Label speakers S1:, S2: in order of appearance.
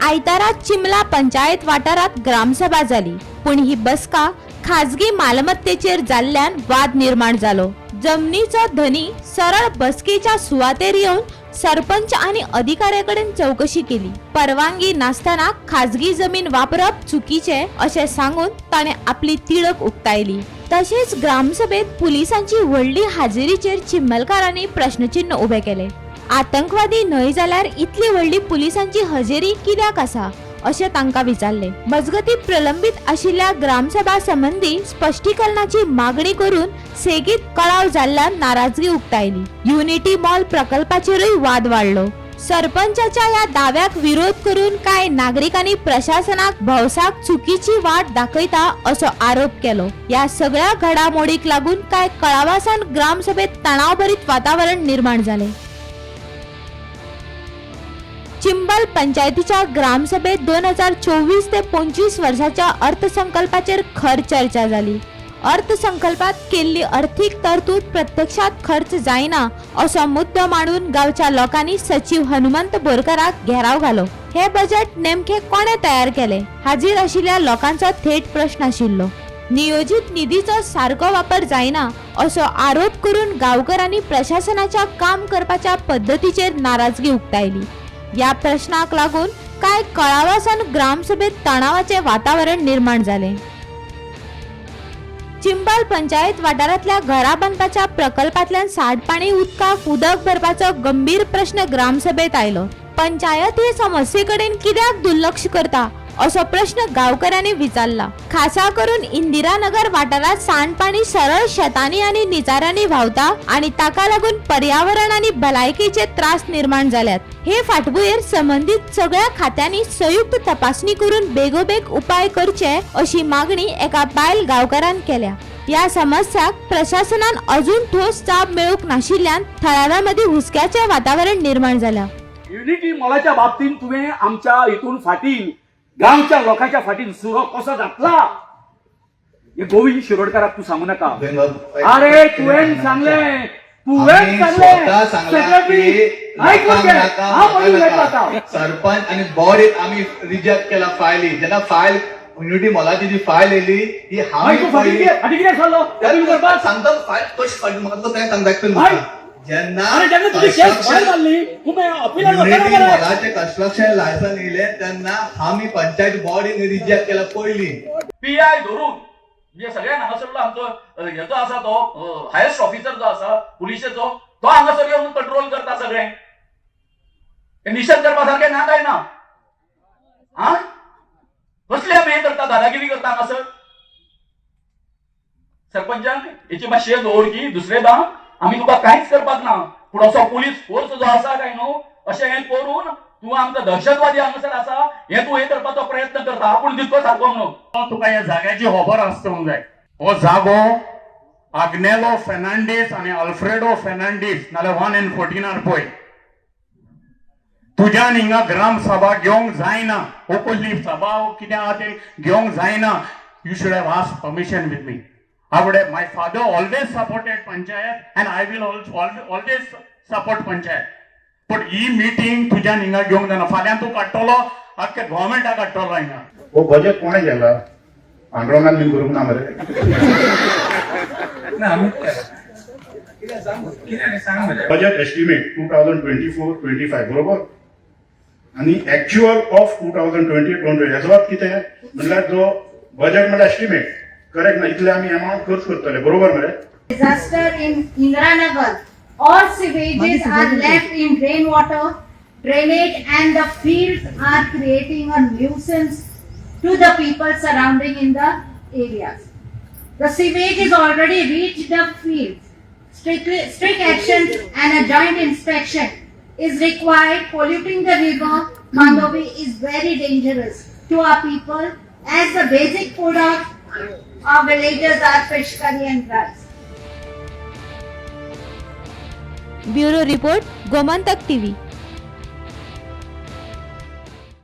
S1: आयतारा चिंबला पंचायत वाठारात ग्रामसभा जाली, पूण ही बसका खाजगी मालमत्तेचेर जाल्ल्यान वाद निर्माण जालो. जमनीचो धनी सरळ बसकेच्या सुवातेर येवन सरपंच आनी अधिकाऱ्याकडेन चवकशी केली. परवानगी नासतना खाजगी जमीन वापरप चुकीचे अशें सांगून ताणें आपली तिडक उक्तायली. तशेंच ग्रामसभेत पुलिसांची व्हडली हाजेरीचेर चिंबलकारांनी प्रश्नचिन्ह उबे केले. आतंकवादी न्हय जाल्यार इतली व्हडली पुलिसांची हजेरी कित्याक आसा अशें तांकां विचारले. मजगती प्रलंबीत आशिल्ल्या ग्रामसभा संबंदी स्पश्टीकरणाची मागणी करून सेगीत कळाव जाल्ल्यान नाराजगी उक्तायली. युनिटी मॉल प्रकल्पाचेरूय वाद वाडलो. सरपंचाच्या ह्या दाव्याक विरोध करून कांय नागरिकांनी प्रशासनाक भौसाक चुकीची वाट दाखयता असो आरोप केलो. ह्या सगळ्या घडामोडीक लागून कांय कळावासान ग्रामसभेत तणावभरीत वातावरण निर्माण जालें. चिंबल पंचायतीच्या ग्रामसभेत 2024 ते 25 वर्साच्या अर्थसंकल्पाचेर खर चर्चा जाली. अर्थसंकल्पात केल्ली अर्थीक तरतूद प्रत्यक्षात खर्च जायना असो मुद्दो मांडून गांवच्या लोकांनी सचिव हनुमंत बोरकराक घेराव घालो. हे बजेट नेमके कोणे तयार केले हाजीर आशिल्ल्या लोकांचो थेट प्रश्न आशिल्लो. नियोजित निधीचो सारको वापर जायना असो आरोप करून गांवकरांनी प्रशासनाच्या काम करपाच्या पद्दतीचेर नाराजगी उक्तायली. या प्रश्नाक लागून कांय कळावासान ग्रामसभेत तणावाचे वातावरण निर्माण जालें. चिंबल पंचायत वाठारांतल्या घरा बांदपाच्या प्रकल्पांतल्यान सांडपाणी उदकाक उदक भरपाचो गंभीर प्रश्न ग्रामसभेत आयलो. पंचायत हे समस्ये कडेन कित्याक दुर्लक्ष करता असो प्रश्न गांवकऱ्यांनी विचारला. खासा करून इंदिरानगर वाठारांत सांडपाणी सरळ शेतांनी आनी निचारांनी व्हांवता आनी ताका लागून पर्यावरण आनी भलायकेचे त्रास निर्माण जाल्यात. हे फाटभुंयेर संबंदीत सगळ्या खात्यांनी संयुक्त तपासणी करून बेगोबेग उपाय करचे अशी मागणी एका बायल गांवकारान केल्या. ह्या समस्याक प्रशासनान अजून ठोस जाप मेळूंक नाशिल्ल्यान थळाव्यां मदीं हुस्क्याचें वातावरण निर्माण जालां.
S2: युनिटी मॉलाच्या बाबतीत तुवें आमच्या हितून फाटीन, गांवच्या लोकांच्या फाटीन सुरो कसो घातला हे गोविंद शिरोडकाराक तूं सांगू नाका. अरे, तुवें सांगलें, तुवें
S3: आमी
S2: सांगलें.
S3: स्वतः सांगलां
S2: सेक्रेटरी,
S3: की
S2: ऐकून घे.
S3: नाका,
S2: हांव
S3: नाका,
S2: पयलीं उलयता
S3: नाका.
S2: आतां.
S3: सरपंच आणि बॉडीत आमी रिजेक्ट केला फायली. जेन्ना फायल युनिटी मॉलाची जी फायल येयली ती
S2: मागीर
S3: हांवें
S2: तूं फाटीं
S3: पळयली.
S2: कितें, फाटीं कितें सरलो अपील करपाक?
S3: सांगता, फायल कशी फाटी म्हाका तें सांगता एक्चुअली.
S2: हय.
S3: जेन्ना
S2: अरे, जेन्ना तुजी केस भायर मारली, तूं अपिलाक वचना
S3: युनिटी
S2: मरे.
S3: मॉलाचे कन्स्ट्रक्शन लायसन येयले तेन्ना आमी पंचायत बॉडीन रिजेक्ट केला पयली.
S4: पी I धरून म्हणजे सगळ्यांक हांगासरलो आमचो हेजो आसा तो हायस्ट ऑफिसर जो आसा पुलिशेचो, तो हांगासर येवन कंट्रोल करता सगळें. हे निशेध करपा सारकें ना काय ना? आ, कसले आमी हें करता, दादागिरी करता हांगासर सरपंचान? हेची मातशी दवर की दुसरेदां आमी तुका कांयच करपाक ना, पूण असो पुलीस फोर्स जो आसा काय न्हू, अशें हें करून तूं आमकां दहशतवादी हांगासर आसा हें तूं हें करपाचो प्रयत्न करता, आपूण तितको सारको म्हणून.
S5: तुका ह्या जाग्याची खबर आसतोंक जाय. हो जागो आग्नेलो फेर्नांडीस आनी अल्फ्रेडो फेर्नांडीस, नाल्यार वन एंड फोर्टीनार पळय. तुज्यान हिंगा ग्राम सभा घेवंक जायना. हो कसली सभा हो कितें आहा तें घेवंक जायना. You should have ask permission with me. I would have, my father always supported panchayat and I will also always support panchayat. पण ही मिटींग तुज्यान हिंगा घेवंक जायना. फाल्यां तूं काडटलो, आख्खे गोवोरमेंटाक काडटलो हिंगा.
S6: हो बजेट कोणें केला? पांडुरंगान बीन करूंक ना मरे?
S7: ना, आम्हीच केला. कितें सांग, कितें सांग मरे.
S6: Budget estimate 2024-25, बरोबर? आणि actual of 2020. हेजो अर्थ कितें म्हणल्यार, जो बजेट म्हणल्यार एस्टिमेट करेक्ट ना, इतले आमी एमावंट खर्च करतले, बरोबर मरे?
S8: Disaster in Indiranagar. All sewages are left in rainwater, drainage and the fields are creating a nuisance to the people surrounding in the areas. The sewage is already reached the fields. Strict action and a joint inspection is required. Polluting the river Mandovi is very dangerous to our people, as the basic food of our villagers are fish curry and rice.
S1: Bureau report, Gomantak TV.